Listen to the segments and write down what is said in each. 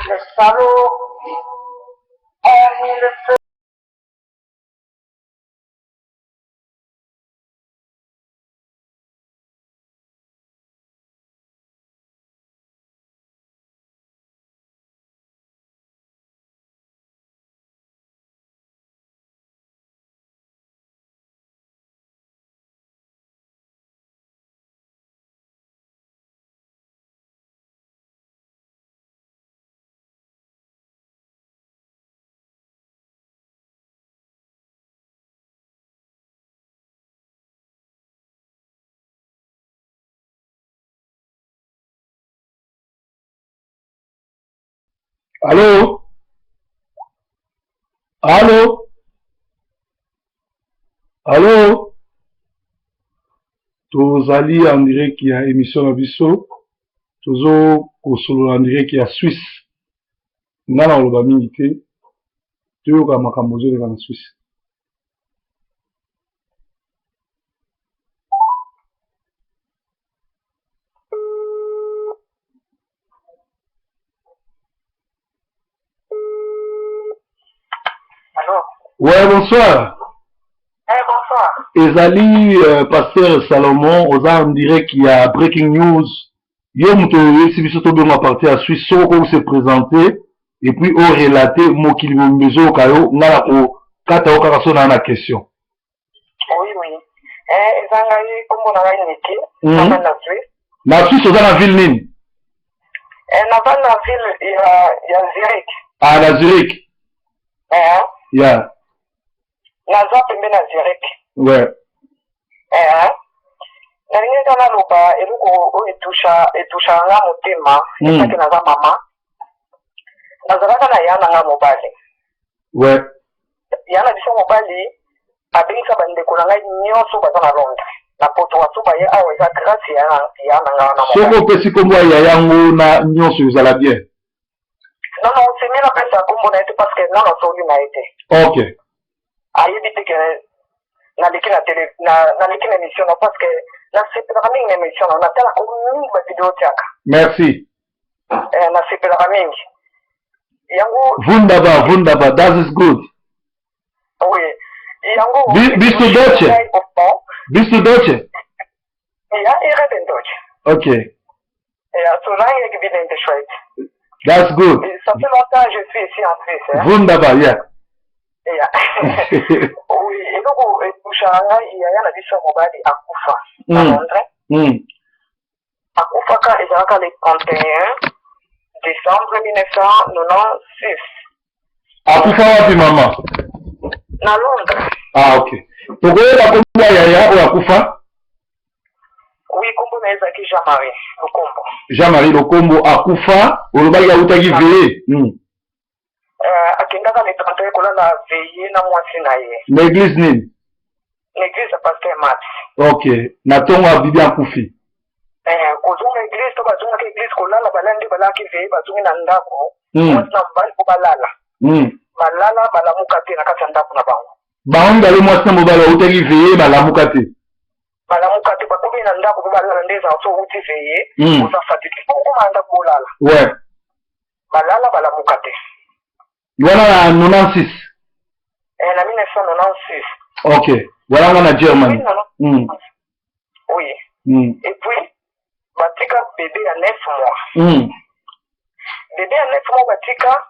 Les salauds ont mis le feu. Allo? Allo? Allo? Tozali en direct ya émission na biso, tozo kosolola en direct ya Suisse. Nga na koloba mingi te, toyoka makambo ezoleka na Suisse. Allô? Ouais, bonsoir. Eh, bonsoir. Ezali pasteur Salomon, oza en direct ya Breaking News. Yo moto oyebisi biso tobenga partir ya Suisse, soki okoki se présenter et puis o relater mokili mobimba ezoyoka yo, nga na kokata yo kaka so naa na question. Oui, oui. Eh, eza ngai, kombo na ngai Niki, naza na Suisse. Na Suisse oza na ville nini? Eh, naza na ville ya Zurich. Ah, na Zurich. Eh. Yeah. Naza pembe na Zurich. Ouais. Eh. Nalingi eza naloba eloko oyo etusha nga motema, ezaki naza mama. Nazalaka na ya na nga mobali. Ouais. Ya na biso mobali abengisa bandeko na ngai nyonso baza na Londres. Na poto waso baye awa eza grâce ya na nga na mobali. Soki opesi kombo ya yango na nyonso ezala bien. Non, non, c'est mieux napesa kombo na ye te parce que non, nasoli na ye te. Ok. Ayebi te ke naleki na télé, naleki na émission na parce que nasepelaka mingi na émission na, natalaka mingi ba vidéo tiaka. Merci. Eh, nasepelaka mingi. Yango Wunderbar, wunderbar, das ist gut. Oui. Yango Bist du Deutsche? Bist du Deutsche? Ja, ich rede Deutsch. Okay. Ja, solange ich bin in der Schweiz. That's good. Ça fait longtemps que je suis ici en Suisse. Hein? Wunderbar, yeah. Yeah. Oui, eloko etushaka ngai yaya na biso mobali akufa na Londres. Akufaka ezalaka le 31 décembre 1996. Akufa wapi mama? Na Londres. Ah, ok. Tokoyeba kombo ya yaya oyo akufa? Oui, kombo na ye ezalaki Jean-Marie Lokombo. Jean-Marie Lokombo akufa, olobaki awutaki veille. Akendaka le 31 kolala veille na mwasi na ye. Na église nini? Na église ya Pasteur Max. Ok, na tongo ya bibi akufi. Eh, kozonga église to bazongaki église kolala balandi balalaki veille bazongi na ndako. Mwasi na mobali po balala. Balala balamuka te na kati ya ndako na bango. Bango mibale mwasi na mobali bawutaki veille balamuka te. Balamuka te, bakomi na ndako po balala nde ezala so outi veille, oza fatigué po okoma na ndako bolala. Ouais. Balala balamuka te. Wana na 96. Eh, na 1996. Ok, voilà nga na Germany. Oui. Et puis batika bébé ya 9 mois. Bébé ya 9 mois batika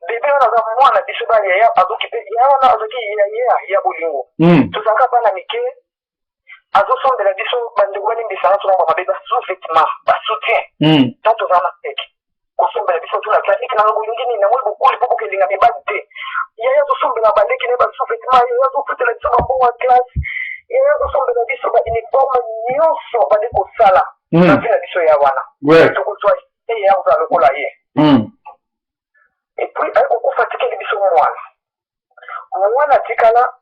bébé wana aza mwana biso ba yaya azoki pe yaya wana azoki yaya ya bolingo. Tozalaka bana mike azosombela biso bandeko balimbisaka so na mabe ba sous-vêtements, ba soutien. Tant tozala na seke kosombela biso tuna tla na bolingi nini namoni bokoli po bokelinga mibali te. Yaya azosombela baleki na ye ba sous-vêtements, yaya azofutela biso bambongo ya classe, yaya azosombela biso ba uniforme nyonso bande kosala na vie na biso ya wana. Tokozwa ye ya kozala lokola ye. Et puis aye kokufa atikeli biso mwana. Mwana atikala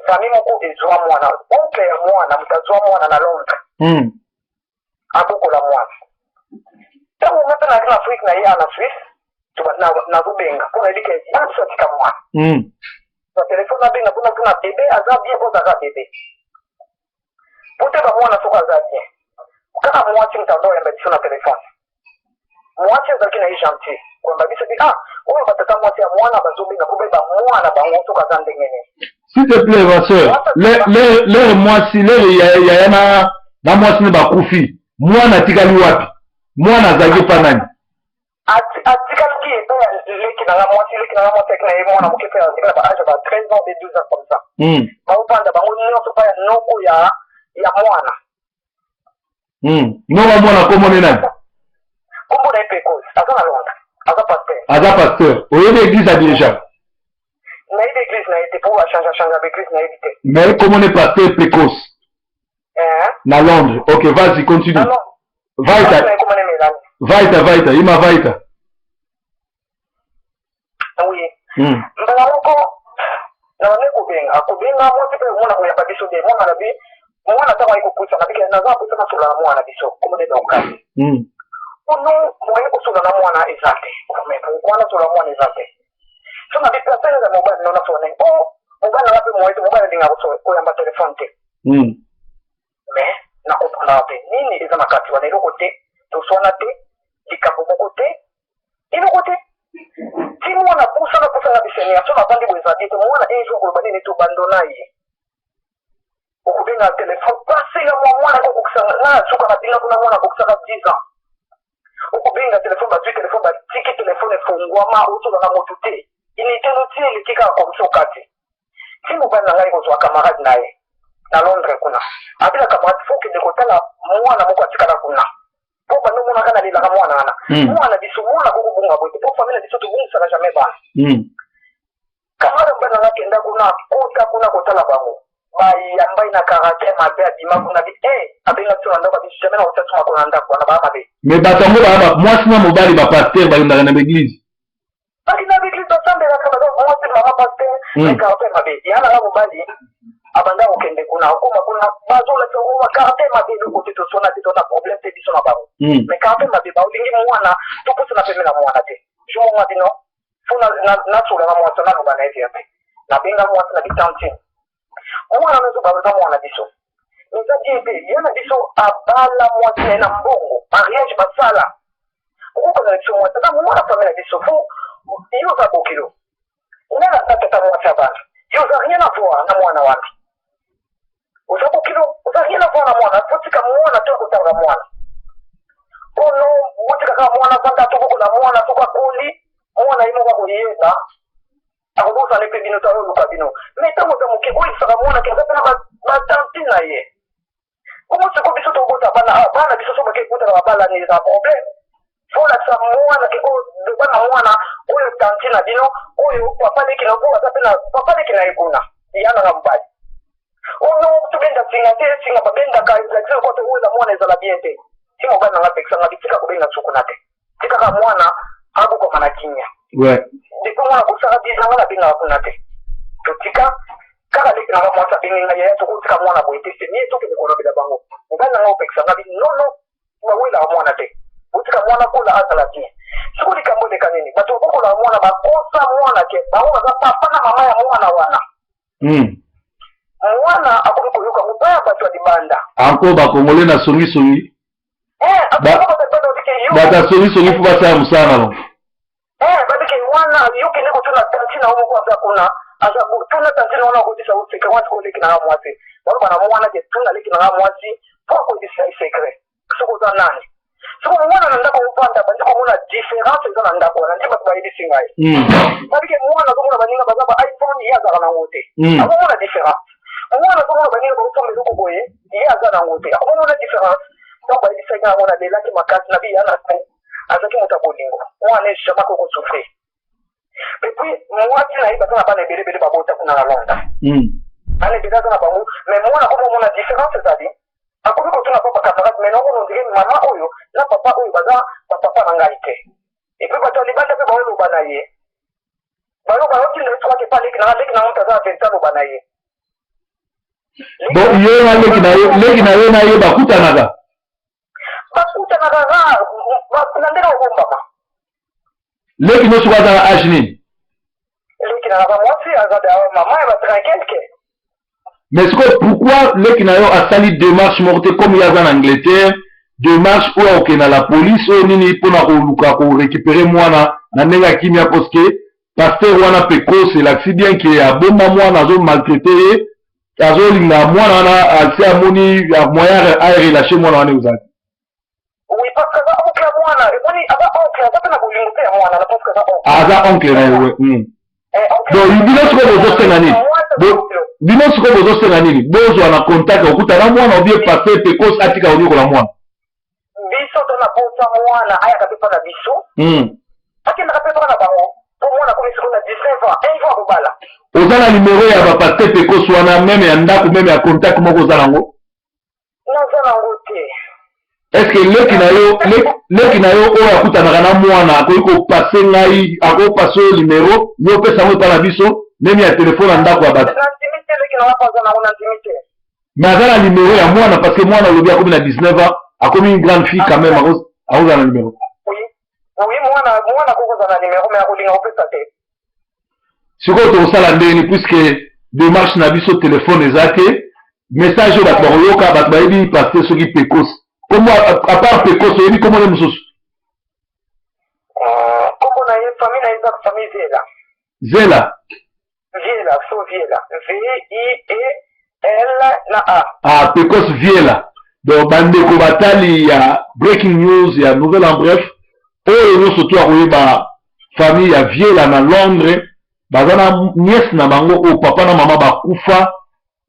famille moko ezwa mwana, oncle ya mwana moto azwa mwana na Londres. Akokola mwana. Ntango nga mpe nazalaki na Afrique na ye na Suisse, nazobenga mpo nayebi ke ya biso atika mwana. Na telefone nabenga mpo natuna bébé aza bien mpo azalaka bébé. Po te ba mwana soko aza bien. Kaka mwasi moto azoyamba biso na telefone. Mwasi azalaki na ye gentil koyamba biso bi ah oyo batata mwasi ya mwana bazobenga mpo bayeba mwana bango soki aza ndenge nini. S'il te plaît, ma soeur, lere mwasi, lere yaya na mwasi ne bakufi, mwana atikali wapi? Mwana azalaki epa nani? Atikalaki epai ya leki na nga mwasi. Leki na nga mwasi aki na ye mwana moke mpe azalaki na ba âge ya ba 13 ans et 12 ans comme ça. Baovanda bango nyonso epai ya noko ya mwana. Noko ya mwana kombo ne nani? Kombo na ye Pecos, aza na Londres, aza pasteur. Aza pasteur. Oyebi église adirigeaka? Nayebi église na ye te, mpo achange achange ba église, nayebi te. Mais kombo ne pasteur Pecos na Londres. Ok, vas-y, continue. Vaita vaita vaita ima vaita. Oui. Mbala moko na bande kobenga kobenga mwasi mpe omona koyamba biso te. Mwana na bi mwana ntango ayi kopusa na bike, naza apusa nasola na mwana biso, kombo nde Dorcas. Ono moye kosola na mwana eza te. Mais pourquoi nasola mwana eza te? So na bi personne eza mobali no nasola na ye. O mobali nanga mpe moye te, mobali alingaka koyamba telefone te. Mais nakomprendaka te nini eza na kati wana. Eloko te, toswana te, likambo moko te, eloko te. Ti mwana pusana pusana bisenia so navandi boye, ezali te mwana un jour koloba nini, tobandona ye. Okobenga telefone pase ya mwa mwana kokokisa nga suka na binga kuna, mwana akokisaka 10 ans. Okobenga telefone, bazwi telefone, batiki telefone efongwama, osola na motu te, inutile ti eleki kaka komso kati. Ti mobali na ngai kozwa camarade na ye na Londres kuna, abila camarade fo okende kotala mwana moko atikala kuna, mpo bando omonaka nalelaka mwana wana. Mwana biso, mwana kokobunga boye te, mpo famille na biso tobungisaka jamais bana. Camarade mobali na ngai akenda kuna, kota kuna kotala bango, bayambai na caractère mabe. Abima kuna bi e abenga biso na ndako, abi jamais na kotia sumako na ndako wana, baya mabe. Mais bato yango baya, mwasi na mobali bapasteur, bakendaka na baeglise? Bakenda na baeglise, basambelaka, baza mwasi mama pasteur. Mais caractère mabe ya nanga mobali abanda kokende kuna, akoma kuna, bazolakisa okoma caractère mabe. Eloko te, tosona te, tona problème te biso na bango. Mais caractère mabe, baolingi mwana topusana pembe na mwana te. Jour moko bino fo nasola na mwasi, naloba na ye vérité. Nabenga mwasi na bitantine, mwana nyonso baza mwana biso, eza bien te. Ye na biso abala mwasi na ye na mbongo, mariage basala, okokozala na biso mwasi aza mwana famille na biso. Fo yo oza bokilo, nga naza tata mwasi ya bana. Yo oza rien à voir na mwana wana, oza bokilo, oza rien à voir na mwana. Fotika mwana to akotanga mwana ono, botika kaka mwana vanda, tokokola mwana. Soko akoli, mwana ye moko akoyeba, akobosana mpe bino to ayoluka bino. Mais ntango oza moke, oyebisaka mwana ke aza mpe na batantine na ye. Komo siko biso tobota bana, bana biso so bake ekutaka babalani, eza problème. Folakisa mwana ke oyo loba na mwana oyo tantine na bino, oyo papa leki na, oyo aza mpe na papa leki na ye kuna, ya nanga mobali oyo tobenda singa te, singa babendaka ezalaki lokola towela mwana, ezala bien te. Ti mobali nanga apekisanga, bitika kobenga sukuna te, tikaka mwana abokama na kimia. Depuis mwana kosaka 10 ans, nabengaka kuna te, totika kaka. Leki nanga mwasi abengi ngai: "Yaya, tokotika mwana boye te, c'est mieux tokende kolobela bango." Mobali nanga opekisanga bi nono, bawelaka mwana te, botika mwana kola, azala bien. Siko likambo eleka nini? Bato babokolaka mwana, bakosa mwana ke bango baza papa na mama ya mwana wana. Mwana akomi koyoka ngo ya bato ya libanda. Encore bakongole na songisongi, bato ya songisongi fo basala mosala na bango. Babike wana yo kende kotuna tantine yo moko aza kuna, aza tuna tantine wana, akotisa yo secret wana. Sikoyo leki nanga mwasi baloba na mwana ke tuna leki nanga mwasi mpo akoyebisa ye secret soki oza nani. Soko mwana na ndako ovanda, bandi komona différence eza na ndako wana. Nde bato bayebisi ngai, babike mwana azomona baninga baza ba iPhone, ye azalaka nango te. Azomona différence, mwana azomona baninga bakosomba eloko boye, ye aza nango te, akomona différence. Donc bayebisaki yango, nalelaki makasi na biya na azalaki moto ya bolingo, mwana jamais akoki kosouffrir. Et puis mwasi na ye baza na bana ebele ebele, babota kuna na Londres, bana ebele aza na bango. Mais mwana akoma omona différence ezali, akomi kotuna papa camarade, mais naomona on dirait mama oyo na papa oyo baza bapapa na ngai te. Et puis bato ya libanda mpe baoloba na ye, baloba otinda ye soki epa leki nanga, leki nanga moto aza na vérité, aloba na ye. Bon, yo na leki na yo, leki na yo na ye bakutanaka? Bakutanaka rare, na ndenge obombama. Leki no soki aza na âge nini? Leki nanga ba mwasi aza mama ya ba 30 quelque. Mais sikoyo pourquoi leki na yo asali démarche moko te, comme ye aza na Angleterre? Démarche oyo akokende na la police oyo nini mpona koluka korécupérer mwana na ndenge ya kimia, parce que pasteur wana Pekos elakisi bien ke abomba mwana, azomaltraiter ye, azolinga mwana wana asi amoni moyen arelâcher mwana wana ezali. Oui, parce que aza oncle ya mwana. Emoni aza oncle, aza mpe na bolingo te ya mwana na, parce que aza oncle. Aza oncle na ye, we. Donc bino sikoyo bozosenga nini? Bino sikoyo bozosenga nini? Bozwa na contact, okuta na mwana, obie pasteur Pekos atika konyokola mwana? Biso to na posa mwana ayaka mpe mpo na biso, akendaka mpe mpo na bango, mpo mwana akomi sikoyo na 19 ans, un jour akobala. Oza na numero ya bapasteur Pekos wana, même ya ndako, même ya contact moko, oza nango? Naza nango te. Est ce que leki na yo oyo akutanaka na mwana akoki kopasser ngai, akopasser oyo numero, yo opesa yango epa na biso, même ya telefone ya ndako ya bato? Nandimi te, leki nanga mpo aza nango, nandimi te. Mais aza na numero ya mwana, parce que mwana olobi akomi na 19 ans, akomi une grande fille quand même, akozala na numero. Oui, mwana akokozala na numero, mais akolinga kopesa te. Sikoyo tokosala ndeni? Puisque démarche na biso, telefone eza te, message oyo bato bakoyoka, bato bayebi pasteur soki Pekos kombo, à part Pekos, oyebi kombo nde mosusu? Kombo na ye, famille na ye eza famille Zela. Zela? Viela, so Viela, V I E L na A. Ah, Pekos Viela. Donc bandeko batali ya Breaking News ya Nouvelle en Bref, oyo nyonso to akoyeba famille ya Viela na Londres, baza na nièce na bango oyo papa na mama bakufa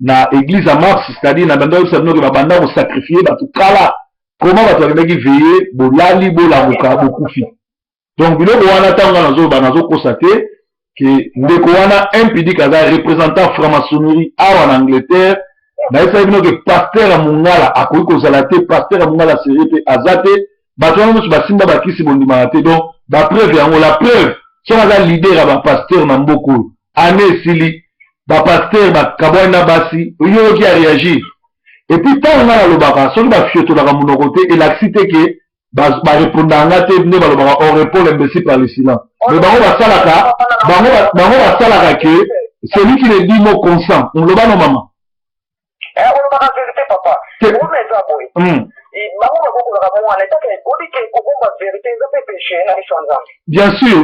na église ya mars, c'est-à-dire na banda oyebisa bino ke babanda kosacrifier bato kala. Koma bato bakendaki veillée, bolali, bolamuka, bokufi. Donc biloko wana, ntango nga nazoloba, nazokosa te ke ndeko wana impudique aza représentant franc-maçonnerie awa na Angleterre. Nayebisaki bino ke pasteur ya mongala akoki kozala te, pasteur ya mongala sérieux mpe aza te. Bato wana nyonso basimba bakisi, bondimaka te. Donc bapreuve yango, la preuve, soki aza leader ya bapasteur na mboka oyo, ane esili, bapasteur bakabwani na basi, oyoki aréagir. Et puis ntango ngai nalobaka, soki bafiotolaka monoko te, elakisi te ke barépondaka nga te. Nde balobaka: "On répond l'imbécile par le silence." Mais bango basalaka ke celui qui ne dit mot consent. Oloba no, mama. Olobaka vérité, papa. Ona eza boye, bango bakokolaka mwana etake obike kobomba vérité eza mpe péché na miso ya Nzambe. Bien sûr.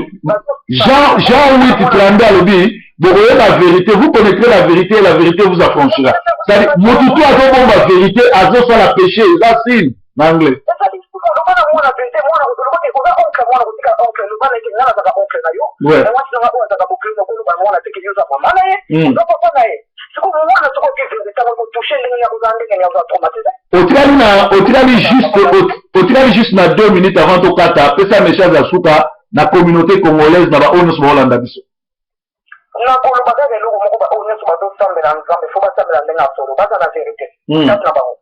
Jean 8 32 alobi: "Bokoyeba vérité, vous connaîtrez la vérité et la vérité vous affranchira." C'est-à-dire motu to azobomba vérité azosala péché, eza sin na anglais. Loba na mwana vérité. Mwana, olobaki oza oncle, mwana kotika oncle, loba na ete nga nazaka oncle na yo, na mwasi nanga oyo azaka bokilo, nakoloba mwana teke yo oza mama na ye, oza papa na ye. Sikoyo mwana soki oki vérité yango kotoucher ndenge nini? Akozala ndenge nini? Akozala traumatisé. Otikali juste na 2 minutes avant tokata. Pesa message ya suka na communauté congolaise, na baoyo nyonso baolanda biso. Nakoloba kaka eloko moko: baoyo nyonso bazosambela Nzambe, faut basambela ndenge ya solo, baza na vérité kati na bango,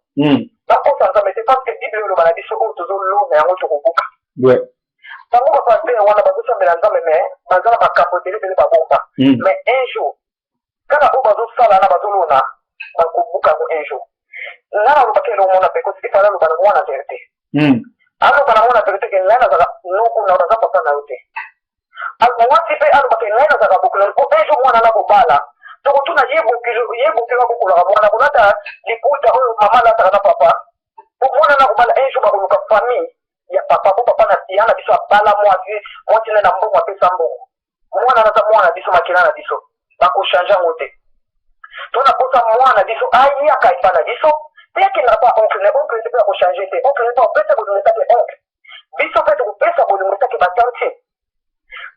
bakosa Nzambe te, parce que Bible eloba na biso oyo tozolona yango tokobuka. Bango bapasteur wana bazosambela Nzambe, mais baza na makambo ebele ebele babomba, mais un jour kaka oyo bazosala na bazolona, bakobuka yango un jour. Nga nalobaki eloko mona mpe kosi ifala aloba na mwana vérité, aloba na mwana vérité ke ngai nazala noko na naza papa na yo te. Mwasi mpe alobaka ngai nazalaka bokilo, po un jour mwana na kobala, tokotuna ye bokilo, ye bokilo akokolaka mwana kolata liputa oyo mama alataka na papa, po mwana na kobala un jour bakoluka famille ya papa, po papa na ya na biso abala mwasi, mwasi nde na mbongo, apesa mbongo, mwana naza mwana biso, makila na biso, bakochanger yango te. To na posa mwana biso ayaka epa na biso mpe akendaka pa oncle na oncle nde mpe akochanger te. Oncle nde mpe apesa bolingo etake oncle, biso mpe tokopesa bolingo etake batante.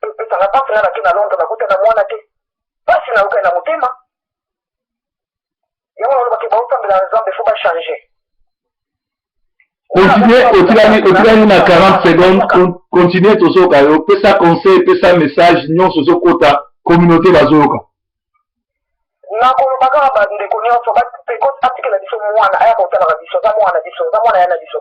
Epesanga mpasi, nga nake na Londres, nakuta na mwana te, mpasi nayokai na motema. Yango nalobaki baosambela Nzambe, faut bachanger. Continue, otikali na 40 secondes. Continue, tozoyoka yo. Pesa conseil, pesa message nyonso ezokota communauté, bazoyoka. Nakoloba kaka bandeko nyonso, atikela biso mwana, aya kotalaka biso, aza mwana biso, aza mwana ya na biso,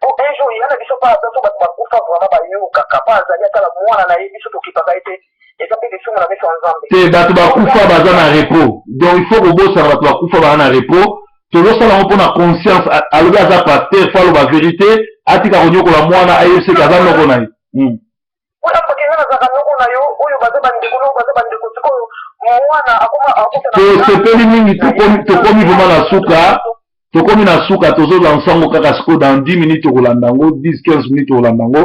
po un jour ya na biso mpa aza so bato bakufa vraiment bayokaka mpa azali atala mwana na ye. Biso tokipaka ye te, eza mpe lisumu na miso ya Nzambe. Te, bato bakufa baza na repos, donc il faut kobosana bato bakufa baza na repos. Tozosala yango mpona conscience. Alobi aza pasteur, faut aloba vérité, atika konyokola mwana, ayebiseki aza noko na ye. Oyo apake nga nazalaka noko na yo, oyo baza bandeko no, baza bandeko. Sikoyo mwana akoma Tosepeli mingi, tokomi vraiment na suka. Tokomi na suka, tozolansa yango kaka sikoyo. Dans 10 minutes tokolanda yango, 10 15 minutes tokolanda yango.